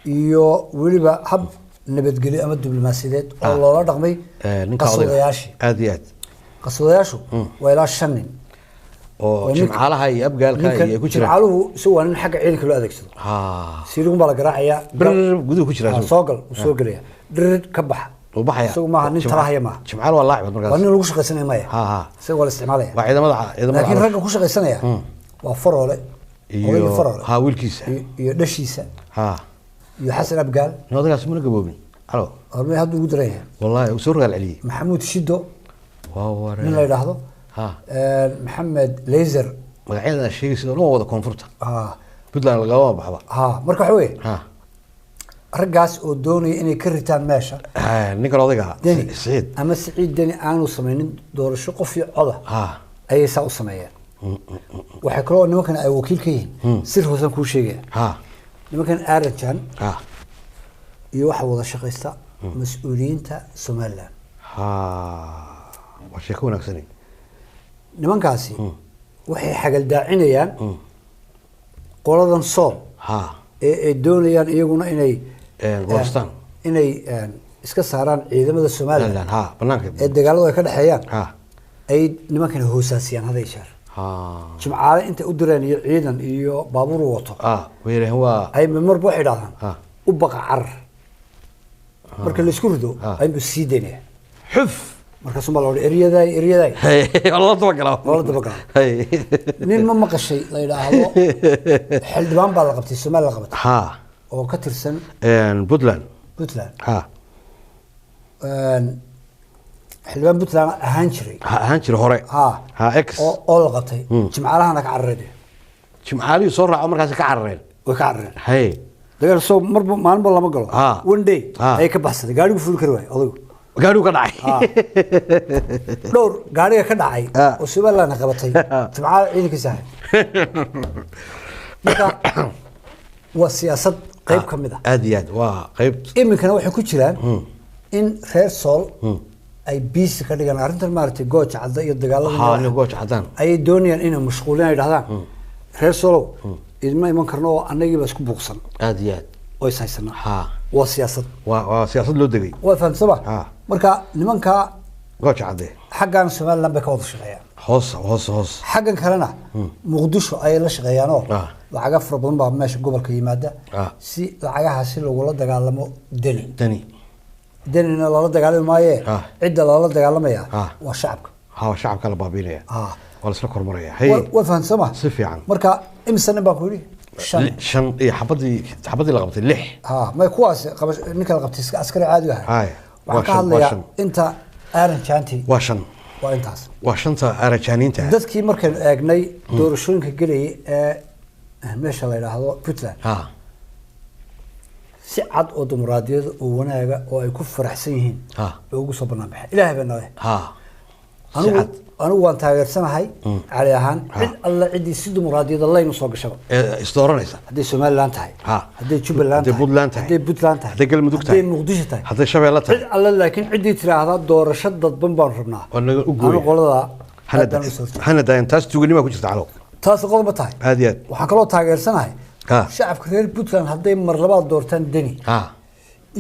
iyo weliba hab nabadgelyo ama diblomaasiyadeed oo loola dhaqmay ninka odayga. qaswadayaashii. Aad iyo aad. Qaswadayaashu waa ilaa shan nin. Oo Oo Jimcaalaha iyo Abgaalka ninkan iyo ay ku jiraan. Jimcaaluhu isagu waa nin xagga ciidanka loo adeegsado. Siirigun baa la garaacayaa. Bir guduhu ku jira. Soo gal, wuu soo gelaya, dhirir ka baxa. Uu baxaya. Isagu maaha nin talahaya maaha. Jimcaal waa laacib markaas. Waa nin lagu shaqaysanaya maya. Ha. Isaga waa la isticmaalaya. Waa ciidamada Laakiin caloosha. ragga ku shaqaysanaya waa Faroole, Iyo odaygii Faroole ha, wiilkiisa. iyo dhashiisa iyo Xasan Abgaal. Nin odaygaas muna gaboobin alo. Hormay hadda ugu daran yahay. Wallahi uu soo rogaal celiyey. Maxamuud Shido Waa ware. nin la yidhaahdo, Maxamed Leyser. Magacyada aad sheegaysid oo dhan waa wada koonfurta. Puntland lagama baxba. Ha, marka waxa weeye raggaas oo doonaya inay ka ritaan meesha Ninkan odayga Deni Siciid ama Siciid Deni aanu samaynin doorasho qof iyo coda. Ayay saa u sameeyeen. Waxay kaloo nimankan ay wakiil ka yihiin, sir hoosan kuu sheegaya, nimankan Arajan iyo waxa wada shaqaysta mas-uuliyiinta Somaliland. Waa sheeko wanaagsani. Nimankaasi waxay xagaldaacinayaan qoladan Sool ee ay doonayaan iyaguna inay goostaan, inay iska saaraan ciidamada Somaliland banaanka ee dagaaladu ay ka dhexeeyaan, ay nimankani hoosaasiyaan haday jeer. Jimcaale intay u direen iyo ciidan iyo baabuur wato waa ay marba waxay idhahdaan u baqa carar, marka laisku rido aybu sii daynaya xuf, markaasuma la odhan eryadaay eryadaay, lala dabagalaa, lala dabagalaa. Nin ma maqashay la yidhaahdo xildhibaan baa la qabtay, Soomaaliya la qabatay oo ka tirsan Puntland. Puntland. Xildhibaan Puntland ahaan jiray, ahaan jiray hore, ex oo la qabtay, Jimcaalahana ka carareen. Jimcaalihii soo raaco markaasi ka carareen, way ka carareen. Dagaal soo marba maalinba lama galo, one day ayay ka baxsaday, gaarigu fuuli kari waayo odaygu, gaarigu ka dhacay, dhowr gaariga ka dhacay oo Somalilandna qabatay Jimcaale ciidankiisa ahay. Marka waa siyaasad qayb ka mid ah. Aad iyo aad waa qayb. Iminkana waxay ku jiraan in reer Sool ay biisi ka dhigaan arrintan, maaragtay, Gooja Cadda iyo dagaalada Gooja Caddaan ayay doonayaan inay mashquulin, ay dhahdaan reer Soolow idma iman karno oo annagiiba isku buuqsan. Aad iyo aad. Oo is haysanaa. Waa siyaasad. Waa siyaasad loo degay. Waa fahamsama. Marka nimanka Gooja Cadde xaggan Somaliland bay ka wada shaqeeyaan, hoos hoos hoos. Xaggan kalena Muqdisho ayay la shaqeeyaan oo lacaga fara badan baa meesha gobolka yimaada si lacagahaasi lagula dagaalamo Deni. Deni Denina lala dagaalami maaye, cidda lala dagaalamaya waa shacabka. Shacabka la baabiinaya, waa la isla kormaraya. Waa fahamsama si fiican. Marka imisa nin baa ku yidhi? Shan. Shan iyo xabadii la qabtay 6. May kuwaas ninka la qabtay askari caadi ahay. Waxaan ka hadlayaa inta Aaranjaanti waa 5, waa intaas, waa 5ta Aarajaaniinta. Dadkii markaynu eegnay doorashooyinka gelayay ee meesha la yidhaahdo Puntland, si cad oo dimuqraadiyada oo wanaaga oo ay ku faraxsan yihiin bay ugu soo banaan baxeen. Ilaahay baa nale. Anigu waan taageersanahay cali ahaan cid alla ciddii si dimuqraadiyada layn usoo gashaba isdooranaysa, hadday Somaliland tahay, hadday Jubbaland tahay, Puntland tahay, hadday Puntland tahay, hadday Galmudug tahay, hadday Muqdisho tahay, hadday Shabeelle tahay, cid alla, laakiin ciddii tiraahdaa doorasho dadban baan rabnaa anu qolada hana daayan. Taas tuuganima ku jirta calow, taas qodob ma tahay. Aad iyo aad. Waxaan kaloo taageersanahay shacabka reer Puntland hadday mar labaad doortaan Deni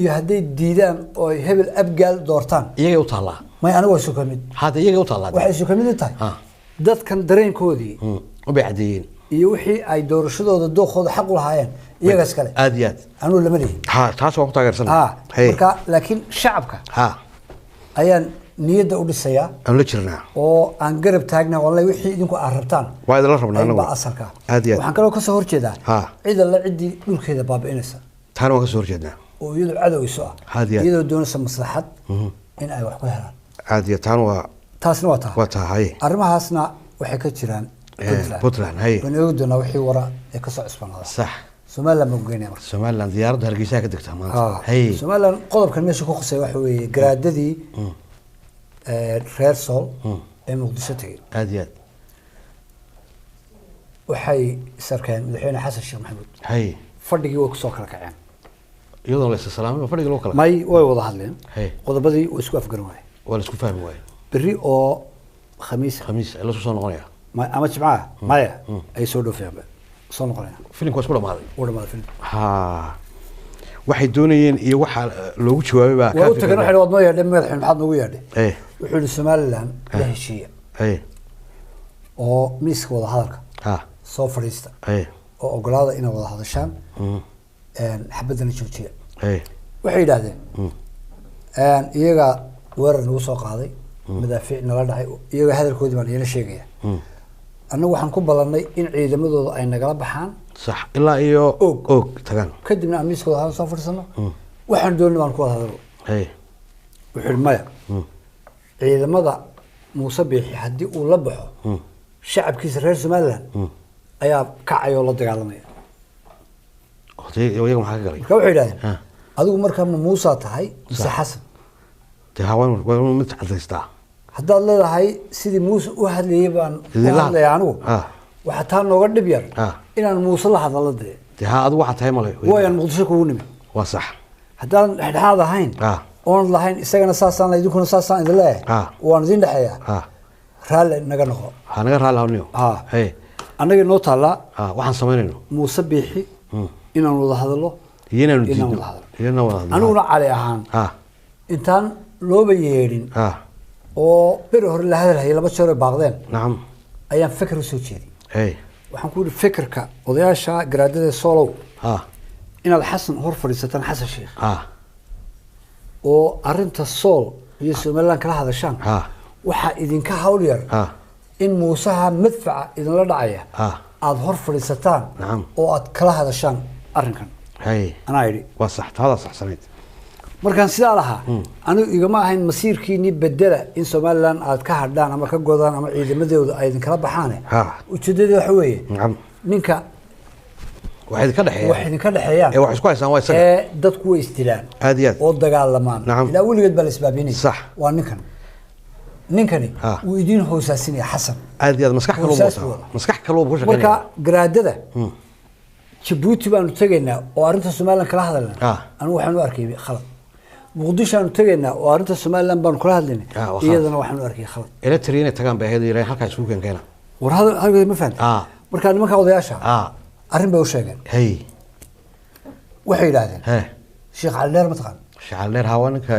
iyo hadday diidaan oo ay hebel Abgaal doortaan, iyagay u taallaa. May anigu waa isu ka mid. Hadda iyagay u taallaa. Waxay isu ka mid tahay dadkan dareenkoodii ubay caddeeyeen iyo wixii ay doorashadooda dookooda xaq u lahaayeen iyaga iskale. Aad iyo aad. Anugu lama lihin. Taas waan ku taageersanahay. Marka laakiin shacabka ayaan niyadda u dhisayaa, aan la jirnaa oo aan garab taagnaa, wallahi wixii idinku aad rabtaan waa idinla rabnaa anagu baa asalka. Aad iyo aad. Waxaan kaloo kasoo horjeedaa cid alla ciddii dhulkeeda baabi'inaysa, taana waan kasoo horjeednaa, oo iyadoo cadow isu ah, iyadoo doonaysa maslaxad in ay wax ku helaan. Aad iyo taana waa taasna waa taa waa tahay. Arrimahaasna waxay ka jiraan Puntland. Waan eegi doonaa wixii wara ee kasoo cusbanaada. Sax. Somaliland baan geynaya marka. Somaliland diyaaradda Hargeysa ka degtaa maanta. Somaliland qodobkan meesha ku khusay waxa weeye garaadadii reer Sool ee Muqdisho tegey. Aad iyo aad. Waxay is arkeen madaxweyne Xasan Sheekh Maxamuud. Fadhigii way kusoo kala kaceen. Iyadoo la is salaamay fadhigii loo kala may way wada hadleen. Qodobadii way isku afgaran waayeen. Waa la isku fahmi waayeen. Berri oo Khamiis, Khamiis la isku soo noqonaya ama Jimcaha maya ay soo dhoofayaan soo noqonaya. Filimku waa isku dhamaaday. Wuu dhamaaday filimku. Waxay doonayeen iyo waxa loogu jawaabay baa waa u tageen, waxay waad noo yeedhay madaxweyne, maxaad noogu yeedhay? Wuxuu yidhi Somaliland la heshiiya oo miiska wada hadalka soo fadhiista oo ogolaada inay wada hadashaan, xabaddana joojiya. Waxay yidhaahdeen iyaga weerar nagu soo qaaday, madaafiic nala dhacay, iyaga hadalkoodii baan iyana sheegaya. Annagu waxaan ku ballannay in ciidamadooda ay nagala baxaan sax ilaa iyo og tagaan, kadibna aan miiska wada hadal soo fadhiisano, waxaan doonay baan ku wada hadalo. Wuxuu yidhi maya, ciidamada Muuse Biixi haddii uu la baxo shacabkiisa reer Somaliland ayaa kacay oo la dagaalamaya. Iyaga maxaa ka galay? Marka waxay yidhahdeen adigu markaa ma Muusa tahay mise Xasan? Dee waa mid cadaystaa. Haddaad leedahay sidii Muuse u hadlayay baan u Idinla had- hadlaya anigu, Ah. waxaa taa nooga dhib yar Ah. inaan Muuse la hadallo dee. Dee haa, adigu waxaa tahay male. Waayaan Muqdisho kugu nimi. Waa sax. Haddaadan dhexdhexaad ahayn Ah. oon lahayn isagana saasaan idinkuna saasaan idin leeyahay, Ah. waan idin dhexeeyaa, ah raalli naga noqo. Ha naga raalli hawniyo. Ah. Hey. Annaga noo taallaa. Waxaan samaynayno. Muuse Biixi inaan wada hadallo iyo inaanu inaan diidno wada hadallo. Iyo inaan wada hadalno. Aniguna Cali ahaan intaan looba yeedhin oo beri hore la hadalhayay, laba jeer ay baaqdeen, ayaan feker usoo jeediyey. Hey. Waxaan ku yidhi fekerka odayaasha garaadada Soolow inaad Xasan hor fadhiisataan, Xasan Sheekh, oo arinta Sool iyo Somaliland kala hadashaan, waxaa idinka hawl yar in Muusaha madfaca idinla dhacaya aada hor fadhiisataan oo aad kala hadashaan arrinkan. Hey. Anaa idhi. Waa sax, taadaa saxsanayd. Markaan sidaa lahaa, anigu igama ahayn masiirkiinii bedela in Somaliland aad ka hadhaan ama ka godaan ama ciidamadooda ay idinkala baxaane. Ujeedada waxa weeye, ninka waxay idinka dhexeeyaan, wax idinka dhexeeyaan ee wax isku haysaan waa isaga. Ee dadku way isdilaan Aad iyo aad. oo dagaalamaan. Ilaa weligeed baa la isbaabinaya. Waa ninkan, ninkani wuu idiin hoosaasinaya Xasan. Aad iyo aad, maskax kaloo Hoosaas wataa. buu wadaa. Maskax kaloo ku Marka shaqeynaya. garaadada Jabuuti baanu tegaynaa oo arrinta Somaliland kala hadalna, anigu waxaan u arkay khalad. Muqdisho aanu tegaynaa oo arrinta Somaliland baanu kala hadlaynay, Ah, waa khalad. iyadana waxaan u arkay khalad. Eletri inay tagaan bay ahayd, yiraahdeen halkaa isugu keenkeena. War hadal hadalkeeda ma fahamtay? Marka nimanka odayaasha arrin bay u sheegeen. Hey. Waxay yidhaahdeen, he Sheekh Cali Dheer ma taqaan? Shacaleer, haa, waa ninka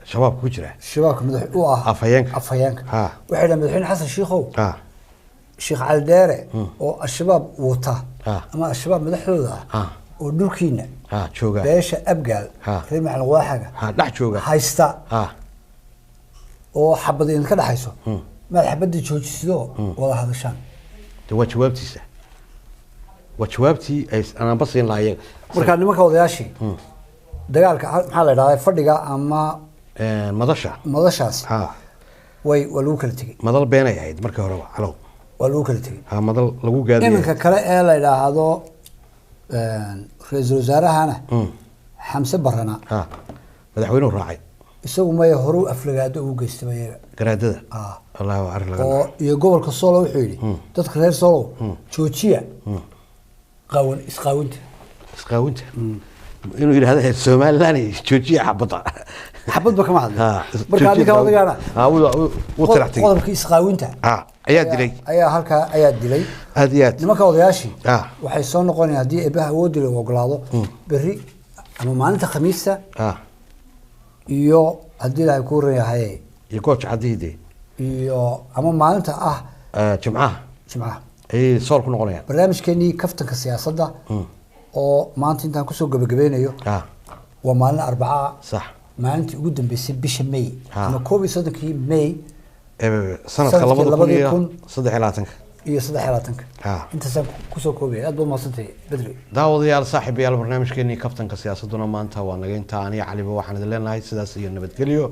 shabaabka ku jira. Shabaabka madax u ah. Afhayeenka. Afhayeenka. Waxay yidhahdeen, madaxweyne Xasan Shiikhow, Sheekh Cali Dheere oo Al-Shabaab wata ama Al-Shabaab madaxdooda ah oo dhulkiina jooga, beesha Abgaal, reer Macalin Waaxaga dhex jooga, haysta oo xabad idinka dhexayso, maad xabadda joojisido wada hadashaan? De waa jawaabtiisa, waa jawaabtii ay anaanba siin lahaa iyaga. Marka nimanka odayaashii dagaalka maxaa la idhahdaa, fadhiga ama Madasha. Madashaasi way waa lagu kala tegey. Madal beenay ahayd markii horeba, calow. Waa lagu kala tegey. Madal lagu gaadiyo. Iminka kale ee la idhaahdo ra-iisul wasaarahana Xamse Barana, madaxweynuhu raacay. Isagu maya, horuu aflagaado ugu geystay iyaga. Garaadada. Allah, waa arrin laga Oo iyo gobolka Soolo wuxuu yidhi dadka reer Soolow, joojiya qaawan isqaawinta. Isqaawinta inuu yidhahdo Somaliland joojiya xabadda. Xabadba kama hadlin. Marka joojiya adinka odagaana wuu tirax tegey. Qodobkii isqaawinta ayaa dilay. Ayaa halkaa ayaa dilay. Aad iyo aad. Nimanka odayaashii waxay soo noqonayaan, haddii eebbaha awooddi la ogolaado, berri ama maalinta Khamiista iyo haddii Ilaahay kuu ran yahay iyo gooja caddihii dee. Iyo ama maalinta ah Jimcaha. Jimcaha ayay Sool ku noqonayaan. Barnaamijkeenii kaftanka siyaasadda oo maanta intaan kusoo gabagabeynayo, waa maalin Arbacaa, maalintii ugu dambeysay bisha May ama 31-kii May sanadka sanadkii 2023-ka iyo 23-ka. Intaasaan kusoo koobaya. Aad baad mahadsantahay, Bedri. Daawadayaal, saaxiibayaal, barnaamijkeenii kaftanka siyaasadduna maanta waa naga intaa. Aniga Caliba waxaan idin leenahay sidaas iyo nabadgelyo.